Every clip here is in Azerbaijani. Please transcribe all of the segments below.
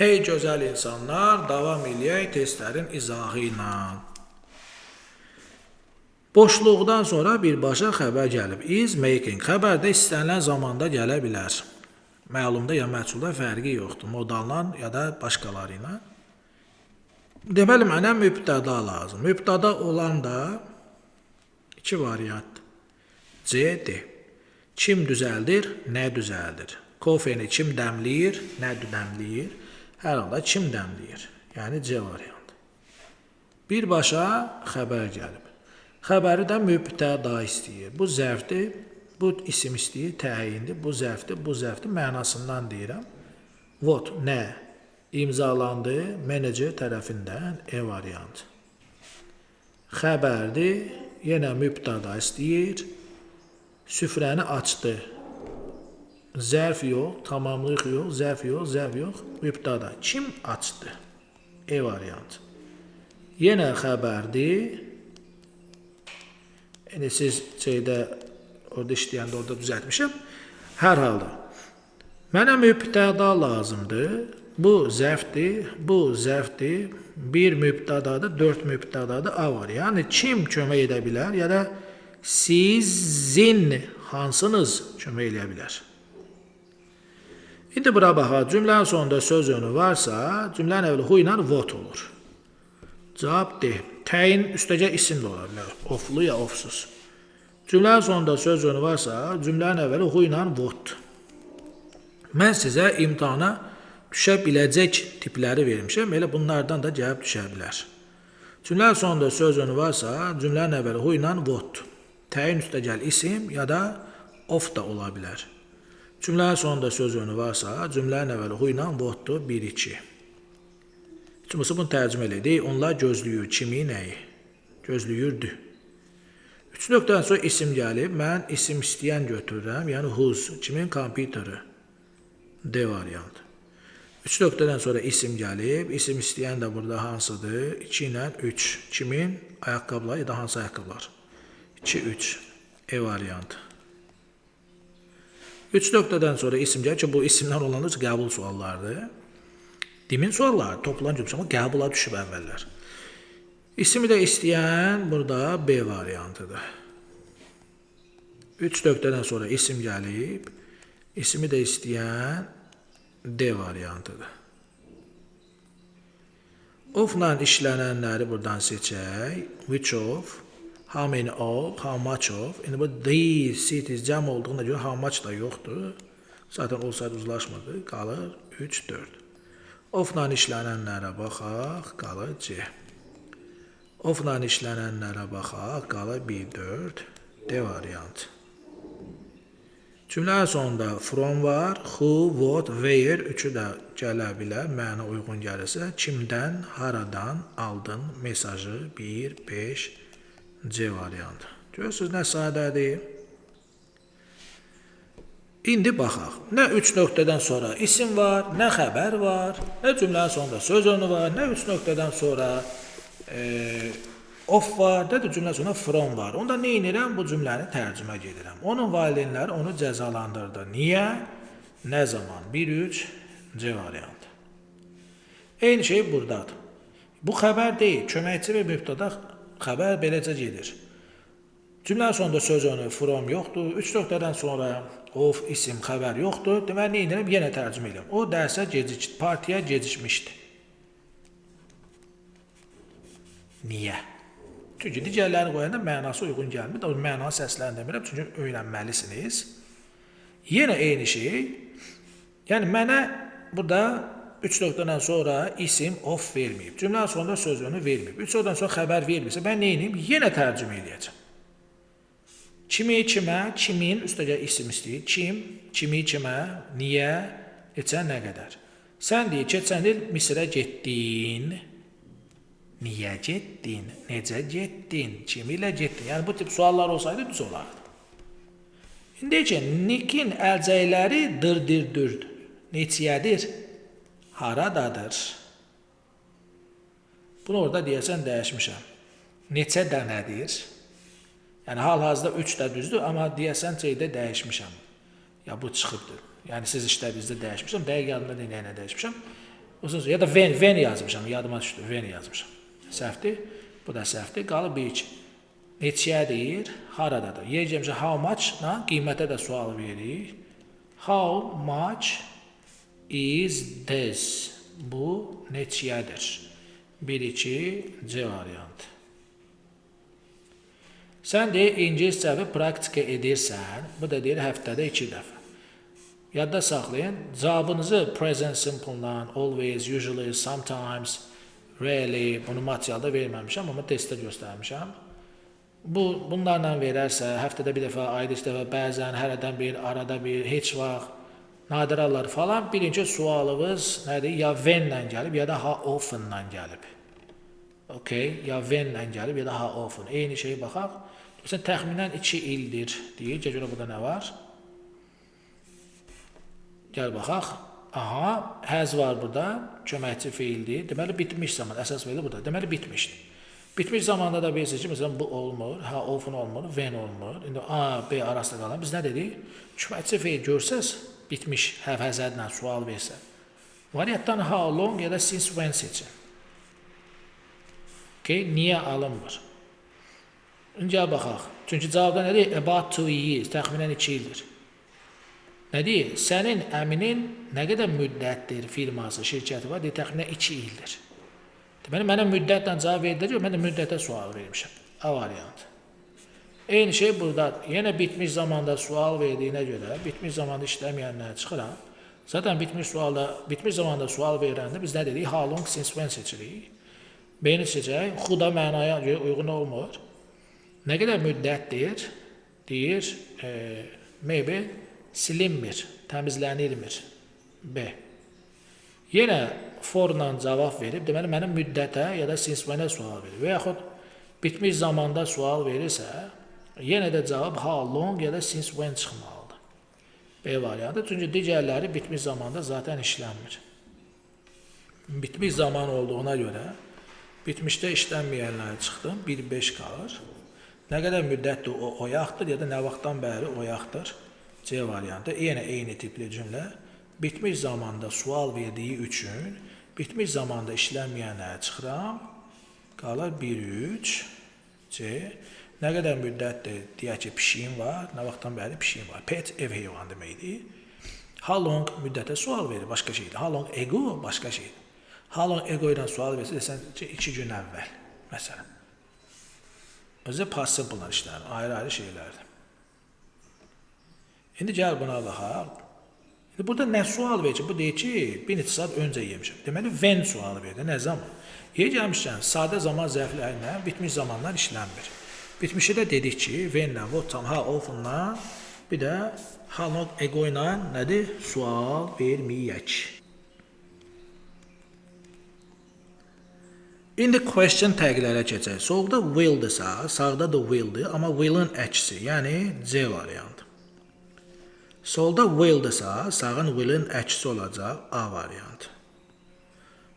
Hey gözəl insanlar, davam eləyək testlərin izahı ilə. Boşluqdan sonra birbaşa xəbər gəlib. Is making. Xəbər də istənilən zamanda gələ bilər. Məlumda ya məhsulda fərqi yoxdur. Modalla ya da başqaları ilə. Deməli, mənə mübtəda lazım. Mübtəda olan da iki variant. C, D. Kim düzəldir, nə düzəldir? Kofeni kim dəmləyir, nə dəmləyir? Hər halda kim dəmləyir? Yəni C variantı. Birbaşa xəbər gəlib. Xəbəri də mübtəda istəyir. Bu zərfdir, bu isim istəyir, təyindir, bu zərfdir, bu zərfdir mənasından deyirəm. What, nə? İmzalandı menecer tərəfindən E variantı. Xəbərdir, yenə mübtəda istəyir. Süfrəni açdı. Zərf yox, tamamlıq yox, zərf yox, zərf yox, mübtəda. Kim açdı? E variantı. Yenə xəbərdir. İndi siz şeydə orada işləyəndə orada düzəltmişəm. Hər halda mənə mübtəda lazımdır. Bu zərfdir, bu zərfdir. Bir mübtədadır, dörd mübtədadır, A var. Yəni kim kömək edə bilər ya da sizin hansınız kömək eləyə bilər? İndi bura baxaq. Cümlənin sonunda söz önü varsa, cümlənin əvvəli who ilə what olur. Cavab D. Təyin üstəgəl isim də ola bilər. Oflu ya ofsuz. Cümlənin sonunda söz önü varsa, cümlənin əvvəli who ilə what. Mən sizə imtahana düşə biləcək tipləri vermişəm. Elə bunlardan da gəlib düşə bilər. Cümlənin sonunda söz önü varsa, cümlənin əvvəli who ilə what. Təyin üstəgəl isim ya da of da ola bilər. Cümlənin sonunda söz önü varsa, cümlənin əvvəli who ilə what-dur 1, 2. Cümləsi bunu tərcümə elədik. Onlar gözləyir. Kimi, nəyi? Gözləyirdi. 3 nöqtədən sonra isim gəlib. Mən isim istəyən götürürəm. Yəni whose, kimin kompüteri? D variantı. 3 nöqtədən sonra isim gəlib. İsim istəyən də burada hansıdır? 2 ilə 3. Kimin ayaqqabıları ya da hansı ayaqqabılar? 2, 3. E variantı. 3 nöqtədən sonra isim gəlir ki, bu isimlər olanda qəbul suallardır. Demin sualları toplan görmüşəm, amma qəbula düşüb əvvəllər. İsmi də istəyən burada B variantıdır. 3 nöqtədən sonra isim gəlib. İsmi də istəyən D variantıdır. Of-la işlənənləri buradan seçək. Which of, how many of, how much of. İndi bu these cities cəm olduğuna görə how much da yoxdur. Zaten olsaydı uzlaşmırdı. Qalır 3, 4. Of-la işlənənlərə baxaq, qalır C. Of-la işlənənlərə baxaq, qalır 1, 4. D variantı. Cümlənin sonunda from var, who, what, where üçü də gələ bilər, məna uyğun gəlirsə. Kimdən, haradan aldın mesajı 1, 5, C variantı. Görürsünüz nə sadədir. İndi baxaq. Nə 3 nöqtədən sonra isim var, nə xəbər var, nə cümlənin sonunda söz önü var, nə 3 nöqtədən sonra of var, nə də cümlənin sonunda from var. Onda nə edirəm? Bu cümləni tərcümə edirəm. Onun valideynləri onu cəzalandırdı. Niyə? Nə zaman? 1, 3, C variantı. Eyni şey buradadır. Bu xəbər deyil. Köməkçi və mübtəda xəbər beləcə gedir. Cümlənin sonunda söz önü from yoxdur. 3 nöqtədən sonra of, isim, xəbər yoxdur. Deməli, nə edirəm? Yenə tərcümə edirəm. O dərsə gecikdi, partiya gecikmişdi. Niyə? Çünki digərlərini qoyanda mənası uyğun gəlmir. O mənanı səsləndirmirəm, çünki öyrənməlisiniz. Yenə eyni şey. Yəni, mənə burada 3 nöqtədən sonra isim of verməyib. Cümlənin sonunda söz önü verməyib. 3 nöqtədən sonra xəbər vermirsə, mən nə edeyim? Yenə tərcümə eləyəcəm. Kimi, kimə, kimin, üstəgəl isim istəyir. Kim, kimi, kimə, niyə, neçə, nə qədər. Sən deyir, keçən il Misrə getdin. Niyə getdin? Necə getdin? Kim ilə getdin? Yəni, bu tip suallar olsaydı düz olardı. İndi ki, Nikin əlcəkləri dır-dir-dürdür. Neçiyədir? Haradadır? Bunu orada deyəsən dəyişmişəm. Neçə dənədir? Yəni, hal-hazırda 3 də düzdür, amma deyəsən şeydə dəyişmişəm. Ya, bu çıxıbdır. Yəni, siz işlədiyinizdə dəyişmişəm. Dəqiq yadımda deyil, nə dəyişmişəm. Uzun ya da when yazmışam, yadıma düşdü. When yazmışam. Səhvdir. Bu da səhvdir. Qalıb 1 2. Neçəyə deyir? Haradadır? Yer gəlmişə how much-la qiymətə də sual veririk. How much is this? Bu neçəyədir? 1 2 C variantı. Sən deyir ingiliscəni praktika edirsən. Bu da deyir həftədə 2 dəfə. Yadda saxlayın, cavabınızı present simple-dan, always, usually, sometimes, rarely, bunu materialda verməmişəm, amma testdə göstərmişəm. Bunlarla verərsə, həftədə bir dəfə, ayda iki dəfə, bəzən, hərədən bir, arada bir, heç vaxt, nadir hallar falan. Birinci sualımız nədir? Ya when-lə gəlib, ya da how often-la gəlib. Okay, ya when-lə gəlib, ya da how often. Eyni şeyi baxaq. Məsələn, təxminən 2 ildir deyir. Gəl görə burada nə var? Gəl baxaq. Aha, has var burada. Köməkçi feildir. Deməli, bitmiş zaman. Əsas feili burada. Deməli, bitmişdir. Bitmiş zamanda da bilirsiniz ki, məsələn, bu olmur, ha often olmur, when olmur. İndi A, B arasında qalan. Biz nə dedik? Köməkçi feil görsəz, bitmiş have, has, had-lə sual versə. Variantdan how long ya da since when seçin. Okay, niyə alınmır? İndi gəl baxaq. Çünki cavabda nə deyir? About 2 years, təxminən 2 ildir. Nə deyir? Sənin əminin nə qədər müddətdir firması, şirkəti var? Deyir, təxminən 2 ildir. Deməli, mənə müddətlə cavab verdilər, mən də müddətə sual vermişəm. A variantı. Eyni şey burada. Yenə bitmiş zamanda sual verdiyinə görə, bitmiş zamanda işləməyənləri çıxıram. Zaten bitmiş sualda, bitmiş zamanda sual verəndə biz nə dedik? How long since when seçirik. B-ni seçək. Who da mənaya görə uyğun olmur. Nə qədər müddətdir? Deyir, maybe silinmir, təmizlənilmir. B. Yenə for-la cavab verib, deməli, mənə müddətə ya da since when-ə sual verir. Və yaxud bitmiş zamanda sual verirsə, yenə də cavab how long ya da since when çıxmalıdır. B variantı. Çünki digərləri bitmiş zamanda zaten işlənmir. Bitmiş zaman olduğuna görə bitmişdə işlənməyənləri çıxdım. 1-5 qalır. Nə qədər müddətdir o oyaqdır ya da nə vaxtdan bəri oyaqdır. C variantı. Yenə eyni tipli cümlə. Bitmiş zamanda sual verdiyi üçün bitmiş zamanda işlənməyənləri çıxıram. Qalır 1-3 C. Nə qədər müddətdir deyək ki, pişiyim var. Nə vaxtdan bəri pişiyim var. Pet ev heyvanı deməkdir. How long müddətə sual verir, başqa şeydir. How long ago başqa şeydir. How long ago ilə sual versə, desən ki, 2 gün əvvəl, məsələn. Özü past simple-la işlənir, ayrı-ayrı şeylərdir. İndi gəl buna baxaq. İndi burada nə sual verir ki? Bu deyir ki, bir neçə saat öncə yemişəm. Deməli, when sualı verdi. Nə zaman? Yeri gəlmişkən, sadə zaman zərfləri ilə bitmiş zamanlar işlənmir. Bitmişə də dedik ki, when-lə, what-tan, how often-la, bir də how long ago ilə nədir? Sual verməyək. İndi question taglərə keçək. Solda will-dirsə, sağda da will-dir, amma will-ın əksi, yəni C variantı. Solda will-dirsə, sağın will-ın əksi olacaq, A variantı.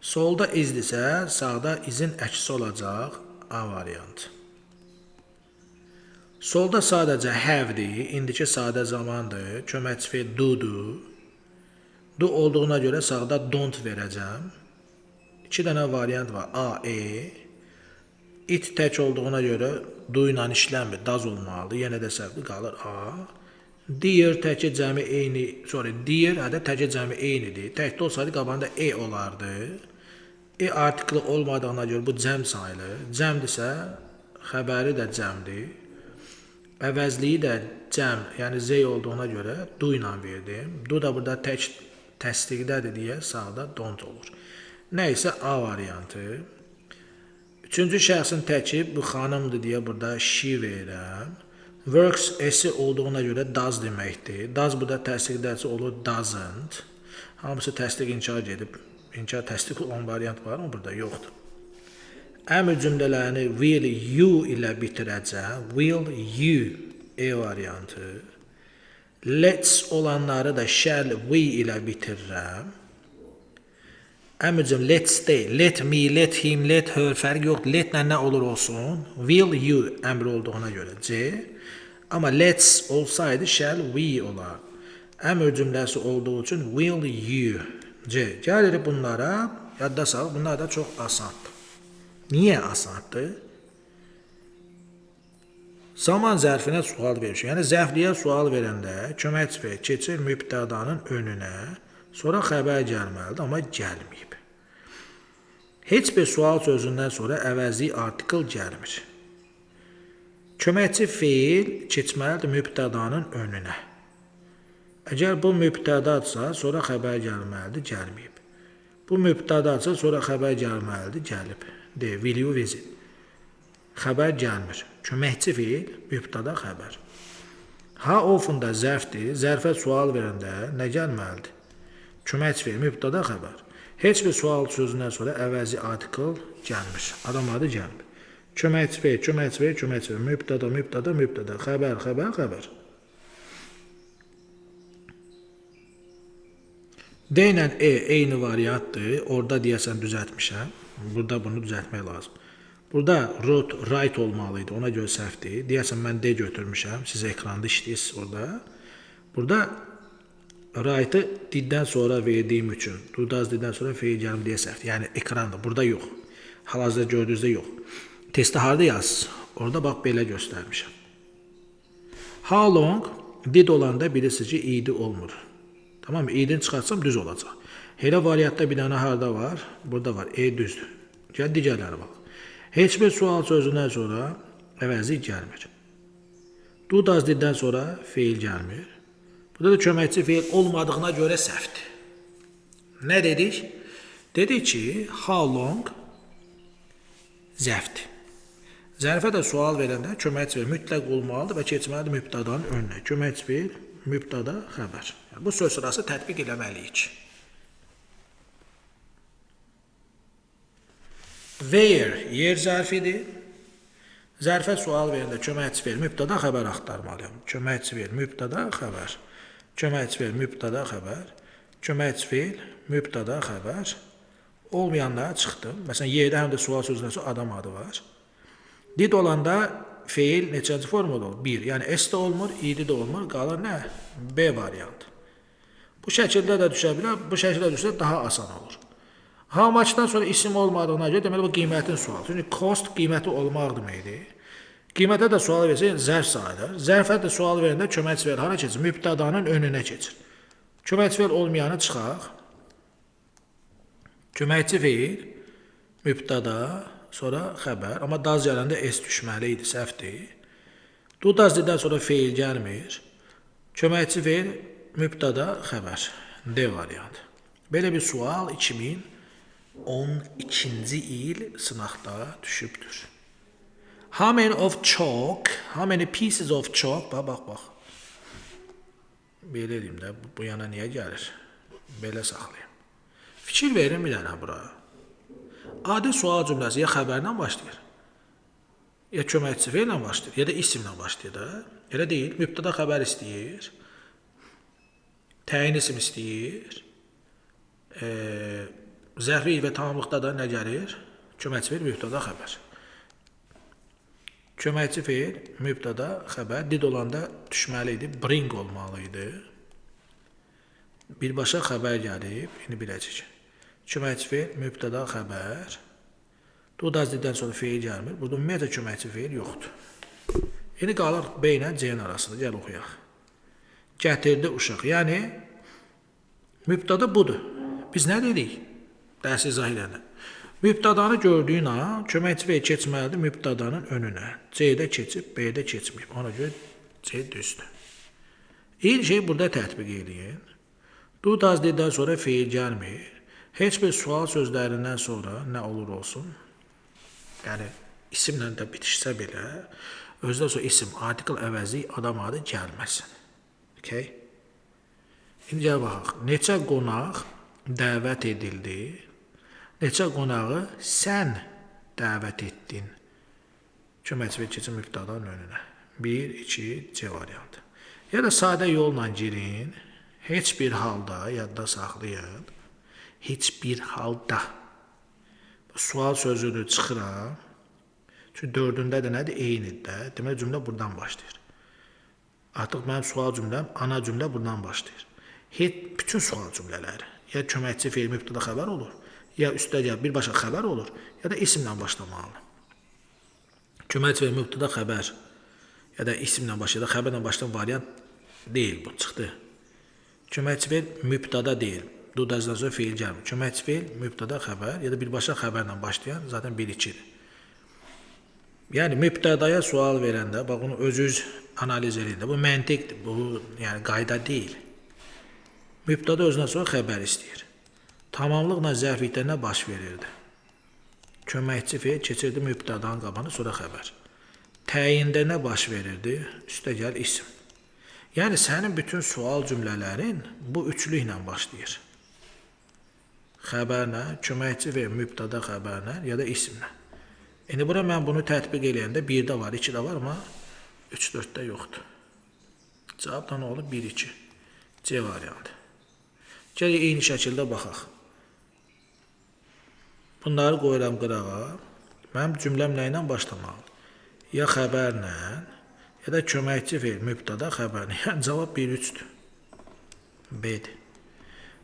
Solda is-dirsə, sağda is-in əksi olacaq, A variantı. Solda sadəcə have-dir, indiki sadə zamandır, köməkçi feil do-dur. Do olduğuna görə sağda don't verəcəm. 2 dənə variant var, A, E. It tək olduğuna görə do ilə işlənmir, does olmalıdır. Yenə də səhvdir, qalır A. Dear təki cəmi eyni, sorry, dear hədə təki cəmi eynidir. Təkdə olsaydı qabağında E olardı. E artikli olmadığına görə bu cəm sayılır. Cəmdirsə, xəbəri də cəmdir. Əvəzliyi də cəm, yəni Z olduğuna görə do ilə verdim. Do da burada tək təsdiqdədir deyə sağda don't olur. Nə isə A variantı. Üçüncü şəxsin təki bu xanımdır deyə burada she verirəm. Works S-i olduğuna görə does deməkdir. Does burada təsdiqdəsi olur doesn't. Hamısı təsdiq inkar gedib. İnkar təsdiq olan variant var, amma burada yoxdur. Əmr cümlələrini will you ilə bitirəcəm. Will you E variantı. Let's olanları da shall we ilə bitirirəm. Əmr cümlə let's deyil. Let me, let him, let her fərqi yoxdur. Letlə nə olur olsun. Will you əmr olduğuna görə C. Amma let's olsaydı shall we olar. Əmr cümləsi olduğu üçün will you C. Gəlirik bunlara. yadda sal, bunlar da çox asandır. Niyə asandır? Zaman zərfinə sual vermişik. Yəni zərfliyə sual verəndə köməkçi feil keçir mübtədanın önünə, sonra xəbər gəlməlidir, amma gəlməyib. Heç bir sual sözündən sonra əvəzli artikel gəlmir. Köməkçi feil keçməlidir mübtədanın önünə. Əgər bu mübtədadsa, sonra xəbər gəlməlidir, gəlməyib. Bu mübtədadsa, sonra xəbər gəlməlidir, gəlib. D. Will you visit? Xəbər gəlmir. Köməkçi feil, mübtəda xəbər. How often da zərfdir. Zərfə sual verəndə nə gəlməlidir? Köməkçi feil, mübtəda xəbər. Heç bir sual sözündən sonra əvəzi artikel gəlmir. Adam adı gəlmir. Köməkçi feil, köməkçi feil, köməkçi feil. Mübtəda, mübtəda, mübtəda. Xəbər, xəbər, xəbər. D ilə E eyni variantdır. Orada deyəsən düzəltmişəm. Burada bunu düzəltmək lazım. Burada wrote, write olmalı idi. Ona görə səhvdir. Deyəsən mən D götürmüşəm. Siz ekranda işləyirsiniz orada. Burada write-ı diddən sonra verdiyim üçün, do does diddən sonra feil gəlim deyə səhvdir. Yəni ekranda, burada yox. Hal-hazırda gördüyünüzdə yox. Testdə harada yazsın? Orada bax belə göstərmişəm. How long did olanda bilirsiniz ki, idi olmur. Tamam mı? İdini çıxartsam düz olacaq. Elə variantda bir dənə harada var? Burada var. E düzdür. Gəl digərləri bax. Heç bir sual sözündən sonra əvəzi gəlmir. Do does diddən sonra feil gəlmir. Burada da köməkçi feil olmadığına görə səhvdir. Nə dedik? Dedik ki, how long zərfdir. Zərfə də sual verəndə köməkçi feil mütləq olmalıdır və keçməlidir mübtədanın önünə. Köməkçi feil, mübtəda, xəbər. Yəni, bu söz sırası tətbiq eləməliyik. Where yer zərfidir. Zərfə sual verəndə köməkçi feil, mübtəda, xəbər axtarmalıyam. Köməkçi feil, mübtəda, xəbər. Köməkçi feil, mübtəda, xəbər. Köməkçi feil, mübtəda, xəbər. Olmayanlara çıxdım. Məsələn, yerdə həm də sual sözündən sonra adam adı var. Did olanda feil neçənci formada olur? 1. Yəni S də olmur, İD də olmur. Qalır nə? B variantı. Bu şəkildə də düşə bilər. Bu şəkildə düşsə daha asan olur. How much-dan sonra isim olmadığına görə deməli bu qiymətin sualı. Çünki cost qiyməti olmaq deməkdir. Qiymətə də sual versə, zərf sayılır. Zərfə də sual verəndə köməkçi feil hara keçir? Mübtədanın önünə keçir. Köməkçi feil olmayanı çıxaq. Köməkçi feil, mübtəda, sonra xəbər. Amma does gələndə S düşməli idi, səhvdir. Do does dedən sonra feil gəlmir. Köməkçi feil, mübtəda, xəbər. D variantı. Belə bir sual 2012-ci il sınaqda düşübdür. How many of chalk, how many pieces of chalk, bax, bax, bax. Belə edeyim də, bu yana niyə gəlir? Belə saxlayayım. Fikir verin bir dənə bura. Adi sual cümləsi ya xəbərlə başlayır, ya köməkçi feillə başlayır, ya da isimlə başlayır da. Elə deyil, mübtəda xəbər istəyir, təyin isim istəyir, zərfi və tamamlıqda da nə gəlir? Köməkçi feil, mübtəda xəbər. Köməkçi feil, mübtəda xəbər, did olanda düşməli idi, bring olmalı idi. Birbaşa xəbər gəlib, indi biləcək. Köməkçi feil, mübtəda xəbər. Do does diddən sonra feil gəlmir. Burada ümumiyyətlə köməkçi feil yoxdur. İndi qalır B ilə C-nin arasında. Gəl oxuyaq. Gətirdi uşaq. Yəni, mübtəda budur. Biz nə dedik? Dərs izah edəndə. Mübtədanı gördüyün an köməkçi feil keçməlidir mübtədanın önünə. C-də keçib, B-də keçməyib. Ona görə C düzdür. Eyni şey burada tətbiq eləyin. Do does diddən sonra feil gəlmir. Heç bir sual sözlərindən sonra nə olur olsun, yəni isimlə də bitişsə belə, özdən sonra isim, artikel əvəzi adam adı gəlməsin. Okay? İndi gəl baxaq. Neçə qonaq dəvət edildi? Neçə qonağı sən dəvət etdin? Köməkçi feil keçir mübtədanın önünə. 1, 2, C variantı. Ya da sadə yolla girin. Heç bir halda yadda saxlayın. Heç bir halda. Sual sözünü çıxıram. Çünki dördündə də nədir? Eynidir də. Deməli, cümlə buradan başlayır. Artıq mənim sual cümləm, ana cümlə buradan başlayır. Heç, bütün sual cümlələri ya köməkçi feil mübtəda xəbər olur, Ya üstəgəl birbaşa xəbər olur, ya da isimlə başlamalıdır. Köməkçi feil mübtəda xəbər ya da isimlə başlayan, ya da xəbərlə başlayan variant deyil bu, çıxdı. Köməkçi feil mübtəda deyil. Do does-dan sonra feil gəlmir. Köməkçi feil mübtəda xəbər ya da birbaşa xəbərlə başlayan zaten 1-2-dir. Yəni mübtədaya sual verəndə, bax bunu özünüz analiz edin də. Bu məntiqdir, bu yəni qayda deyil. Mübtəda özündən sonra xəbər istəyir. Tamamlıqla zərflikdə nə baş verirdi? Köməkçi feil keçirdi mübtədanın qabağına, sonra xəbər. Təyində nə baş verirdi? Üstəgəl isim. Yəni sənin bütün sual cümlələrin bu üçlüklə başlayır. Xəbərlə, köməkçi feil mübtəda xəbərlə ya da isimlə. İndi bura mən bunu tətbiq eləyəndə 1-də var, 2-də var, amma 3, 4-də yoxdur. Cavab da nə olur? 1, 2. C variantı. Gəlin eyni şəkildə baxaq. Bunları qoyuram qırağa. Mənim cümləm nə ilə başlamalıdır? Ya xəbərlə, ya da köməkçi feil mübtəda xəbərlə. Yəni cavab 1, 3-dür. B-dir.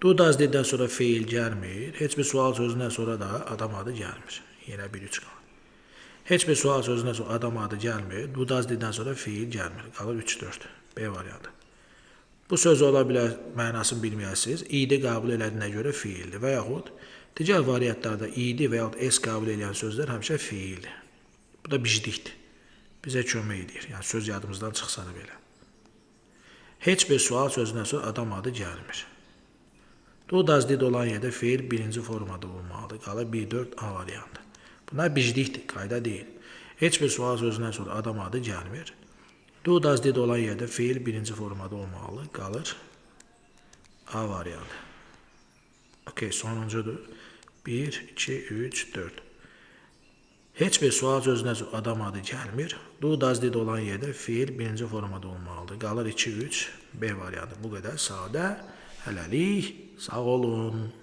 Do does did-dən sonra feil gəlmir. Heç bir sual sözündən sonra da adam adı gəlmir. Yenə 1, 3 qalır. Heç bir sual sözündən sonra adam adı gəlmir. Do does did-dən sonra feil gəlmir. Qalır 3, 4. B variantı. Bu söz ola bilər mənasını bilməyəsiniz. İdi qəbul elədiyinə görə feildir və yaxud digər variantlarda idi və yaxud s qəbul eləyən sözlər həmişə feildir. Bu da biclikdir. Bizə kömək edir. Yəni söz yadımızdan çıxsa da belə. Heç bir sual sözündən sonra adam adı gəlmir. Do does did olan yerdə feil birinci formada olmalıdır. Qalır 1, 4 A variantı. Bunlar biclikdir, qayda deyil. Heç bir sual sözündən sonra adam adı gəlmir. Do does did olan yerdə feil birinci formada olmalı. Qalır A variantı. Okey, sonuncudur. 1, 2, 3, 4. Heç bir sual sözündən sonra adam adı gəlmir. Do does did olan yerdə feil birinci formada olmalıdır. Qalır 2, 3, B variantı. Bu qədər sadə. Hələlik sağ olun.